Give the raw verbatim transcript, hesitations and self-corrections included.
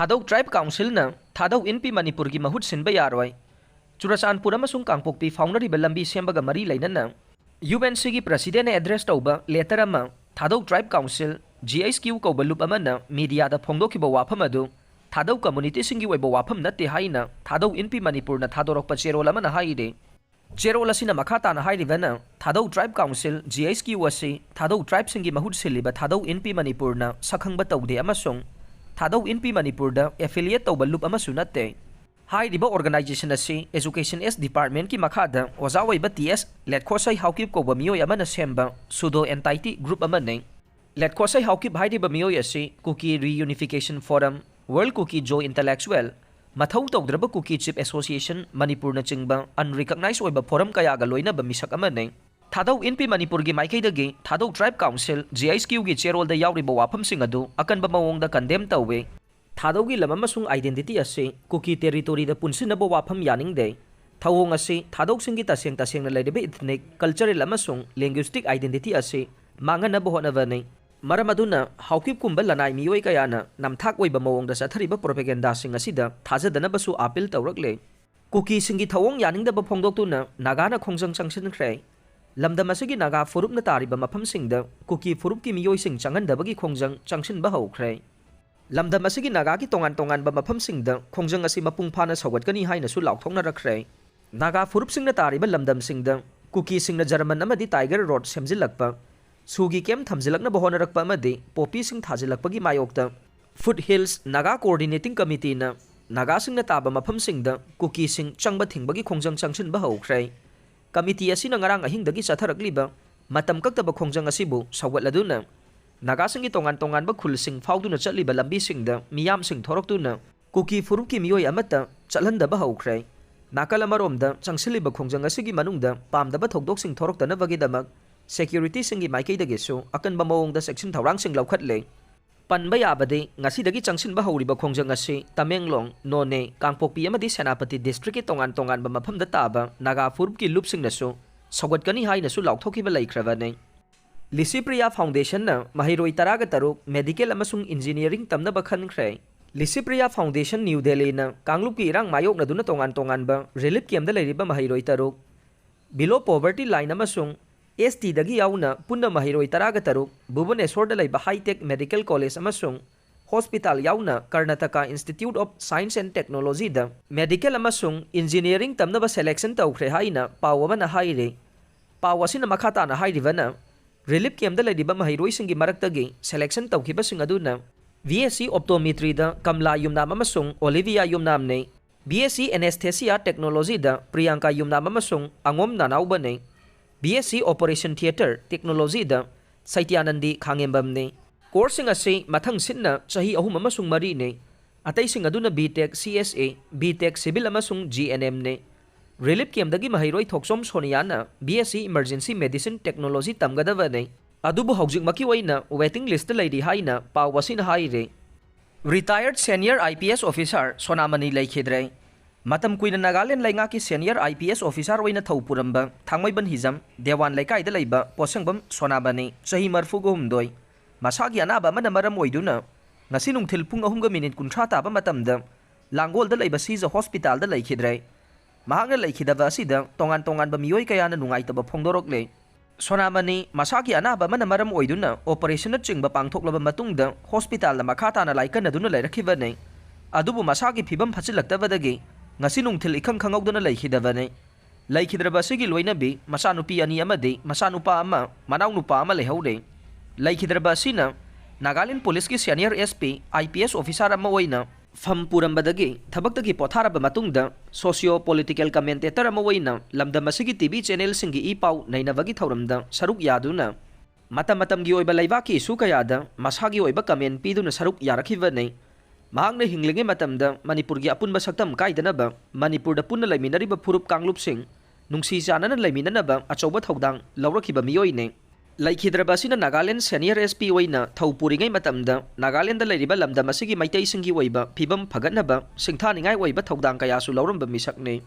ꯊꯥꯗꯧ Tribe Councilꯅ ꯊꯥꯗꯧ ꯏꯟꯄꯤ ꯃꯅꯤꯄꯨꯔꯒꯤ ꯃꯍꯨꯠ ꯁꯤꯟꯕ ꯌꯥꯔꯣꯏ꯫ ꯆꯨꯔꯆꯥꯟꯄꯨꯔ ꯑꯃꯁꯨꯡ ꯀꯥꯡꯄꯣꯛꯄꯤ ꯐꯥꯎꯅꯔꯤꯕ ꯂꯝꯕꯤ ꯁꯦꯝꯕꯒ ꯃꯔꯤ ꯂꯩꯅꯅ UNCꯒꯤ Presidentꯅ address ꯇꯧꯕ letter ꯑꯃ ꯊꯥꯗꯧ Tribe Council, GHQ ꯀꯧꯕ ꯂꯨꯞ ꯑꯃꯅ mediaꯗ ꯐꯣꯡꯗꯣꯛꯈꯤꯕ ꯋꯥꯐꯝ ꯑꯗꯨ ꯊꯥꯗꯧ communityꯁꯤꯡꯒꯤ ꯑꯣꯏꯕ ꯋꯥꯐꯝ ꯅꯠꯇꯦ ꯍꯥꯏꯅ ꯊꯥꯗꯧ ꯏꯟꯄꯤ ꯃꯅꯤꯄꯨꯔꯅ ꯊꯥꯗꯣꯔꯛꯄ ꯆꯦꯔꯣꯜ ꯑꯃꯅ ꯍꯥꯏꯔꯤ꯫ ꯆꯦꯔꯣꯜ ꯑꯁꯤꯅ ꯃꯈꯥ ꯇꯥꯅ ꯍꯥꯏꯔꯤꯕꯅ, ꯊꯥꯗꯧ Tribe Council, GHQ ꯑꯁꯤ ꯊꯥꯗꯧ tribeꯁꯤꯡꯒꯤ ꯃꯍꯨꯠ ꯁꯤꯜꯂꯤꯕ ꯊꯥꯗꯧ ꯏꯟꯄꯤ ꯃꯅꯤꯄꯨꯔꯅ ꯁꯛꯈꯪꯕ ꯇꯧꯗꯦ ꯑꯃꯁꯨꯡ ꯊꯥꯗꯧ ꯏꯟꯄꯤ ꯃꯅꯤꯄꯨꯔꯗ affiliate ꯇꯧꯕ ꯂꯨꯞ ꯑꯃꯁꯨ ꯅꯠꯇꯦ꯫ ꯍꯥꯏꯔꯤꯕ organization ꯑꯁꯤ Education S Departmentꯀꯤ ꯃꯈꯥꯗ ꯑꯣꯖꯥ ꯑꯣꯏꯕ ꯇꯤ ꯑꯦꯁ ꯂꯦꯠꯈꯣꯁꯩ ꯍꯥꯎꯀꯤꯞ ꯀꯧꯕ ꯃꯤꯑꯣꯏ ꯑꯃꯅ ꯁꯦꯝꯕ pseudo entity group ꯑꯃꯅꯤ꯫ ꯂꯦꯠꯈꯣꯁꯩ ꯍꯥꯎꯀꯤꯞ ꯍꯥꯏꯔꯤꯕ ꯃꯤꯑꯣꯏ ꯑꯁꯤ Kuki Reunification Forum, World Kuki Zo Intellectual, ꯃꯊꯧ ꯇꯧꯗ꯭ꯔꯕ Kuki Chief Association ꯃꯅꯤꯄꯨꯔꯅꯆꯤꯡꯕ unrecognized ꯑꯣꯏꯕ forum ꯀꯌꯥꯒ ꯂꯣꯏꯅꯕ ꯃꯤꯁꯛ ꯑꯃꯅꯤ꯫ ꯊꯥꯗꯧ ꯏꯟꯄꯤ ꯃꯅꯤꯄꯨꯔꯒꯤ ꯃꯥꯏꯀꯩꯗꯒꯤ ꯊꯥꯗꯧ Tribe Council, GHQꯒꯤ ꯆꯦꯔꯣꯜꯗ ꯌꯥꯎꯔꯤꯕ ꯋꯥꯐꯝꯁꯤꯡ ꯑꯗꯨ ꯑꯀꯟꯕ ꯃꯑꯣꯡꯗ condemn ꯇꯧꯏ꯫ ꯊꯥꯗꯧꯒꯤ ꯂꯝ ꯑꯃꯁꯨꯡ identity ꯑꯁꯤ Kuki territoryꯗ ꯄꯨꯟꯁꯤꯟꯅꯕ ꯋꯥꯐꯝ ꯌꯥꯅꯤꯡꯗꯦ꯫ ꯊꯧꯑꯣꯡ ꯑꯁꯤ ꯊꯥꯗꯧꯁꯤꯡꯒꯤ ꯇꯁꯦꯡ ꯇꯁꯦꯡꯅ ꯂꯩꯔꯤꯕ ethnic, cultural ꯑꯃꯁꯨꯡ linguistic identity ꯑꯁꯤ ꯃꯥꯡꯍꯟꯅꯕ ꯍꯣꯠꯅꯕꯅꯤ꯫ ꯃꯔꯝ ꯑꯗꯨꯅ ꯍꯥꯎꯀꯤꯞꯀꯨꯝꯕ ꯂꯅꯥꯏ ꯃꯤꯑꯣꯏ ꯀꯌꯥꯅ ꯅꯝꯊꯥꯛ ꯑꯣꯏꯕ ꯃꯑꯣꯡꯗ ꯆꯠꯊꯔꯤꯕ propagandaꯁꯤꯡ ꯑꯁꯤꯗ ꯊꯥꯖꯗꯅꯕꯁꯨ appeal ꯇꯧꯔꯛꯂꯦ꯫ ꯀꯨꯀꯤꯁꯤꯡꯒꯤ ꯊꯧꯑꯣꯡ ꯌꯥꯅꯤꯡꯗꯕ ꯐꯣꯡꯗꯣꯛꯇꯨꯅ ꯅꯥꯒꯥꯅ ꯈꯣꯡꯖꯪ ꯆꯪꯁꯤꯟꯈ꯭ꯔꯦ꯫ ꯂꯝꯗꯝ ꯑꯁꯤꯒꯤ ꯅꯥꯒꯥ ꯐꯨꯔꯨꯞꯅ ꯇꯥꯔꯤꯕ ꯃꯐꯝꯁꯤꯡꯗ ꯀꯨꯀꯤ ꯐꯨꯔꯨꯞꯀꯤ ꯃꯤꯑꯣꯏꯁꯤꯡ ꯆꯪꯍꯟꯗꯕꯒꯤ ꯈꯣꯡꯖꯪ ꯆꯪꯁꯤꯟꯕ ꯍꯧꯈ꯭ꯔꯦ꯫ ꯂꯝꯗꯝ ꯑꯁꯤꯒꯤ ꯅꯥꯒꯥꯒꯤ ꯇꯣꯉꯥꯟ ꯇꯣꯉꯥꯟꯕ ꯃꯐꯝꯁꯤꯡꯗ ꯈꯣꯡꯖꯪ ꯑꯁꯤ ꯃꯄꯨꯡ ꯐꯥꯅ ꯁꯧꯒꯠꯀꯅꯤ ꯍꯥꯏꯅꯁꯨ ꯂꯥꯎꯊꯣꯛꯅꯔꯛꯈ꯭ꯔꯦ꯫ ꯅꯥꯒꯥ ꯐꯨꯔꯨꯞꯁꯤꯡꯅ ꯇꯥꯔꯤꯕ ꯂꯝꯗꯝꯁꯤꯡꯗ ꯀꯨꯀꯤꯁꯤꯡꯅ German ꯑꯃꯗꯤ Tiger Road ꯁꯦꯝꯖꯤꯜꯂꯛꯄ, ꯁꯨꯒꯤ camp ꯊꯝꯖꯤꯜꯂꯛꯅꯕ ꯍꯣꯠꯅꯔꯛꯄ ꯑꯃꯗꯤ ꯄꯣꯄꯤꯁꯤꯡ ꯊꯥꯖꯤꯜꯂꯛꯄꯒꯤ ꯃꯥꯌꯣꯛꯇ Foothills Naga Coordinating Committeeꯅ ꯅꯥꯒꯥꯁꯤꯡꯅ ꯇꯥꯕ ꯃꯐꯝꯁꯤꯡꯗ ꯀꯨꯀꯤꯁꯤꯡ ꯆꯪꯕ ꯊꯤꯡꯕꯒꯤ ꯈꯣꯡꯖꯪ ꯆꯪꯁꯤꯟꯕ ꯍꯧꯈ꯭ꯔꯦ꯫ Committee ꯑꯁꯤꯅ ꯉꯔꯥꯡ ꯑꯍꯤꯡꯗꯒꯤ ꯆꯠꯊꯔꯛꯂꯤꯕ ꯃꯇꯝ ꯀꯛꯇꯕ ꯈꯣꯡꯖꯪ ꯑꯁꯤꯕꯨ ꯁꯧꯒꯠꯂꯗꯨꯅ ꯅꯥꯒꯥꯁꯤꯡꯒꯤ ꯇꯣꯉꯥꯟ ꯇꯣꯉꯥꯟꯕ ꯈꯨꯜꯁꯤꯡ ꯐꯥꯎꯗꯨꯅ ꯆꯠꯂꯤꯕ ꯂꯝꯕꯤꯁꯤꯡꯗ ꯃꯤꯌꯥꯝꯁꯤꯡ ꯊꯣꯔꯛꯇꯨꯅ ꯀꯨꯀꯤ ꯐꯨꯔꯨꯞꯀꯤ ꯃꯤꯑꯣꯏ ꯑꯃꯠꯇ ꯆꯠꯍꯟꯗꯕ ꯍꯧꯈ꯭ꯔꯦ꯫ ꯅꯥꯀꯜ ꯑꯃꯔꯣꯝꯗ ꯆꯪꯁꯤꯜꯂꯤꯕ ꯈꯣꯡꯖꯪ ꯑꯁꯤꯒꯤ ꯃꯅꯨꯡꯗ ꯄꯥꯝꯗꯕ ꯊꯧꯗꯣꯛꯁꯤꯡ ꯊꯣꯔꯛꯇꯅꯕꯒꯤꯗꯃꯛ securityꯁꯤꯡꯒꯤ ꯃꯥꯏꯀꯩꯗꯒꯤꯁꯨ ꯑꯀꯟꯕ ꯃꯑꯣꯡꯗ ꯆꯦꯛꯁꯤꯟ ꯊꯧꯔꯥꯡꯁꯤꯡ ꯂꯧꯈꯠꯂꯦ꯫ ꯄꯟꯕ ꯌꯥꯕꯗꯤ ꯉꯁꯤꯗꯒꯤ ꯆꯪꯁꯤꯟꯕ ꯍꯧꯔꯤꯕ ꯈꯣꯡꯖꯪ ꯑꯁꯤ ꯇꯃꯦꯡꯂꯣꯡ, ꯅꯣꯅꯦ, ꯀꯥꯡꯄꯣꯛꯄꯤ ꯑꯃꯗꯤ ꯁꯦꯅꯥꯄꯇꯤ districtꯀꯤ ꯇꯣꯉꯥꯟ ꯇꯣꯉꯥꯟꯕ ꯃꯐꯝꯗ ꯇꯥꯕ ꯅꯥꯒꯥ ꯐꯨꯔꯨꯞꯀꯤ ꯂꯨꯞꯁꯤꯡꯅꯁꯨ ꯁꯧꯒꯠꯀꯅꯤ ꯍꯥꯏꯅꯁꯨ ꯂꯥꯎꯊꯣꯛꯈꯤꯕ ꯂꯩꯈ꯭ꯔꯕꯅꯤ꯫ ꯂꯤꯁꯤꯄ꯭ꯔꯤꯌꯥ Foundationꯅ ꯃꯍꯩꯔꯣꯏ ꯇꯔꯥꯒ ꯇꯔꯨꯛ medical ꯑꯃꯁꯨꯡ engineering ꯇꯝꯅꯕ ꯈꯟꯈ꯭ꯔꯦ꯫ Lishipriya Foundation, New Delhi-ꯅ ꯀꯥꯡꯂꯨꯞꯀꯤ ꯏꯔꯥꯡ ꯃꯥꯌꯣꯛꯅꯗꯨꯅ ꯇꯣꯉꯥꯟ ꯇꯣꯉꯥꯟꯕ relief camp-ꯗ ꯂꯩꯔꯤꯕ ꯃꯍꯩꯔꯣꯏ ꯇꯔꯨꯛ, below poverty line ꯑꯃꯁꯨꯡ S T-ꯗꯒꯤ ꯌꯥꯎꯅ ꯄꯨꯟꯅ ꯃꯍꯩꯔꯣꯏ ꯇꯔꯥꯒ ꯇꯔꯨꯛ, ꯚꯨꯕꯅꯦꯁꯣꯔꯗ ꯂꯩꯕ High Tech Medical College ꯑꯃꯁꯨꯡ Hospital ꯌꯥꯎꯅ Karnataka Institute of Science and Technology-ꯗ medical ꯑꯃꯁꯨꯡ engineering ꯇꯝꯅꯕ selection ꯇꯧꯈ꯭ꯔꯦ ꯍꯥꯏꯅ ꯄꯥꯎ ꯑꯃꯅ ꯍꯥꯏꯔꯤ꯫ ꯄꯥꯎ ꯑꯁꯤꯅ ꯃꯈꯥ ꯇꯥꯅ ꯍꯥꯏꯔꯤꯕꯅ, relief camp-ꯗ ꯂꯩꯔꯤꯕ ꯃꯍꯩꯔꯣꯏꯁꯤꯡꯒꯤ ꯃꯔꯛꯇꯒꯤ selection ꯇꯧꯈꯤꯕꯁꯤꯡ ꯑꯗꯨꯅ B S C Optometry-ꯗ ꯀꯝꯂꯥ ꯌꯨꯝꯅꯥꯝ ꯑꯃꯁꯨꯡ Olivia ꯌꯨꯝꯅꯥꯝꯅꯤ꯫ B S C Anesthesia Technology-ꯗ Priyanka ꯌꯨꯝꯅꯥꯝ ꯑꯃꯁꯨꯡ ꯑꯉꯣꯝ ꯅꯥꯅꯥꯎꯕꯅꯤ꯫ B S C Operation Theatre Technology-ꯗ ꯁꯩꯇ꯭ꯌꯥꯅꯟꯗꯤ ꯈꯥꯉꯦꯝꯕꯝꯅꯤ꯫ Course-ꯁꯤꯡ ꯑꯁꯤ ꯃꯊꯪ ꯁꯤꯠꯅ ꯆꯍꯤ ꯑꯍꯨꯝ ꯑꯃꯁꯨꯡ ꯃꯔꯤꯅꯤ꯫ ꯑꯇꯩꯁꯤꯡ ꯑꯗꯨꯅ B Tech C S A, B Tech Civil ꯑꯃꯁꯨꯡ G N M-ꯅꯤ꯫ Relief camp-ꯗꯒꯤ ꯃꯍꯩꯔꯣꯏ ꯊꯣꯛꯆꯣꯝ ꯁꯣꯅꯤꯌꯥꯅ B S C Emergency Medicine Technology ꯇꯝꯒꯗꯕꯅꯤ꯫ ꯑꯗꯨꯕꯨ ꯍꯧꯖꯤꯛꯃꯛꯀꯤ ꯑꯣꯏꯅ waiting list-ꯇ ꯂꯩꯔꯤ ꯍꯥꯏꯅ ꯄꯥꯎ ꯑꯁꯤꯅ ꯍꯥꯏꯔꯤ꯫ Retired senior I P S officer ꯁꯣꯅꯥꯃꯅꯤ ꯂꯩꯈꯤꯗ꯭ꯔꯦ꯫ ꯃꯇꯝ ꯀꯨꯏꯅ ꯅꯥꯒꯥꯂꯦꯟ ꯂꯩꯉꯥꯛꯀꯤ senior I P S officer ꯑꯣꯏꯅ ꯊꯧ ꯄꯨꯔꯝꯕ ꯊꯥꯡꯃꯩꯕꯟ ꯍꯤꯖꯝ ꯗꯦꯋꯥꯟ ꯂꯩꯀꯥꯏꯗ ꯂꯩꯕ ꯄꯣꯠꯁꯪꯕꯝ ꯁꯣꯅꯥꯃꯅꯤ, ꯆꯍꯤ ꯃꯔꯤꯐꯨꯒ ꯍꯨꯝꯗꯣꯏ, ꯃꯁꯥꯒꯤ ꯑꯅꯥꯕ ꯑꯃꯅ ꯃꯔꯝ ꯑꯣꯏꯗꯨꯅ ꯉꯁꯤ ꯅꯨꯡꯊꯤꯜ ꯄꯨꯡ ꯑꯍꯨꯝꯒ ꯃꯤꯅꯤꯠ ꯀꯨꯟꯊ꯭ꯔꯥ ꯇꯥꯕ ꯃꯇꯝꯗ ꯂꯥꯡꯒꯣꯜꯗ ꯂꯩꯕ ꯁꯤꯖ ꯍꯣꯁꯄꯤꯇꯥꯜꯗ ꯂꯩꯈꯤꯗ꯭ꯔꯦ꯫ ꯃꯍꯥꯛꯅ ꯂꯩꯈꯤꯗꯕ ꯑꯁꯤꯗ ꯇꯣꯉꯥꯟ ꯇꯣꯉꯥꯟꯕ ꯃꯤꯑꯣꯏ ꯀꯌꯥꯅ ꯅꯨꯡꯉꯥꯏꯇꯕ ꯐꯣꯡꯗꯣꯔꯛꯂꯦ꯫ ꯁꯣꯅꯥꯃꯅꯤ ꯃꯁꯥꯒꯤ ꯑꯅꯥꯕ ꯑꯃꯅ ꯃꯔꯝ ꯑꯣꯏꯗꯨꯅ operation-ꯅꯆꯤꯡꯕ ꯄꯥꯡꯊꯣꯛꯂꯕ ꯃꯇꯨꯡꯗ ꯍꯣꯁꯄꯤꯇꯥꯜꯗ ꯃꯈꯥ ꯇꯥꯅ ꯂꯥꯏꯀꯠꯅꯗꯨꯅ ꯂꯩꯔꯛꯈꯤꯕꯅꯤ꯫ ꯑꯗꯨꯕꯨ ꯃꯁꯥꯒꯤ ꯐꯤꯕꯝ ꯐꯠꯆꯤꯜꯂꯛꯇꯕꯗꯒꯤ ꯉꯁꯤ ꯅꯨꯡꯊꯤꯜ ꯏꯈꯪ ꯈꯪꯍꯧꯗꯅ ꯂꯩꯈꯤꯗꯕꯅꯤ꯫ ꯂꯩꯈꯤꯗ꯭ꯔꯕ ꯑꯁꯤꯒꯤ ꯂꯣꯏꯅꯕꯤ ꯃꯆꯥꯅꯨꯄꯤ ꯑꯅꯤ ꯑꯃꯗꯤ ꯃꯆꯥꯅꯨꯄꯥ ꯑꯃ, ꯃꯅꯥꯎꯅꯨꯄꯥ ꯑꯃ ꯂꯩꯍꯧꯔꯦ꯫ ꯂꯩꯈꯤꯗ꯭ꯔꯕ ꯑꯁꯤꯅ ꯅꯥꯒꯥꯂꯦꯟ ꯄꯨꯂꯤꯁꯀꯤ senior S P, I P S officer ꯑꯃ ꯑꯣꯏꯅ ꯐꯝ ꯄꯨꯔꯝꯕꯗꯒꯤ ꯊꯕꯛꯇꯒꯤ ꯄꯣꯊꯥꯔꯕ ꯃꯇꯨꯡꯗ socio political commentator ꯑꯃ ꯑꯣꯏꯅ ꯂꯝꯗꯝ ꯑꯁꯤꯒꯤ T V channel-ꯁꯤꯡꯒꯤ ꯏ ꯄꯥꯎ ꯅꯩꯅꯕꯒꯤ ꯊꯧꯔꯝꯗ ꯁꯔꯨꯛ ꯌꯥꯗꯨꯅ ꯃꯇꯝ ꯃꯇꯝꯒꯤ ꯑꯣꯏꯕ ꯂꯩꯕꯥꯛꯀꯤ issue ꯀꯌꯥꯗ ꯃꯁꯥꯒꯤ ꯑꯣꯏꯕ comment ꯄꯤꯗꯨꯅ ꯁꯔꯨꯛ ꯌꯥꯔꯛꯈꯤꯕꯅꯤ꯫ ꯃꯍꯥꯛꯅ ꯍꯤꯡꯂꯤꯉꯩ ꯃꯇꯝꯗ ꯃꯅꯤꯄꯨꯔꯒꯤ ꯑꯄꯨꯟꯕ ꯁꯛꯇꯝ ꯀꯥꯏꯗꯅꯕ, ꯃꯅꯤꯄꯨꯔꯗ ꯄꯨꯟꯅ ꯂꯩꯃꯤꯟꯅꯔꯤꯕ ꯐꯨꯔꯨꯞ ꯀꯥꯡꯂꯨꯞꯁꯤꯡ ꯅꯨꯡꯁꯤ ꯆꯥꯟꯅꯅ ꯂꯩꯃꯤꯟꯅꯅꯕ ꯑꯆꯧꯕ ꯊꯧꯗꯥꯡ ꯂꯧꯔꯛꯈꯤꯕ ꯃꯤꯑꯣꯏꯅꯤ꯫ ꯂꯩꯈꯤꯗ꯭ꯔꯕ ꯑꯁꯤꯅ ꯅꯥꯒꯥꯂꯦꯟ senior S P ꯑꯣꯏꯅ ꯊꯧ ꯄꯨꯔꯤꯉꯩ ꯃꯇꯝꯗ ꯅꯥꯒꯥꯂꯦꯟꯗ ꯂꯩꯔꯤꯕ ꯂꯝꯗꯝ ꯑꯁꯤꯒꯤ ꯃꯩꯇꯩꯁꯤꯡꯒꯤ ꯑꯣꯏꯕ ꯐꯤꯕꯝ ꯐꯒꯠꯅꯕ ꯁꯤꯡꯊꯥꯅꯤꯡꯉꯥꯏ ꯑꯣꯏꯕ ꯊꯧꯗꯥꯡ ꯀꯌꯥꯁꯨ ꯂꯧꯔꯝꯕ ꯃꯤꯁꯛꯅꯤ꯫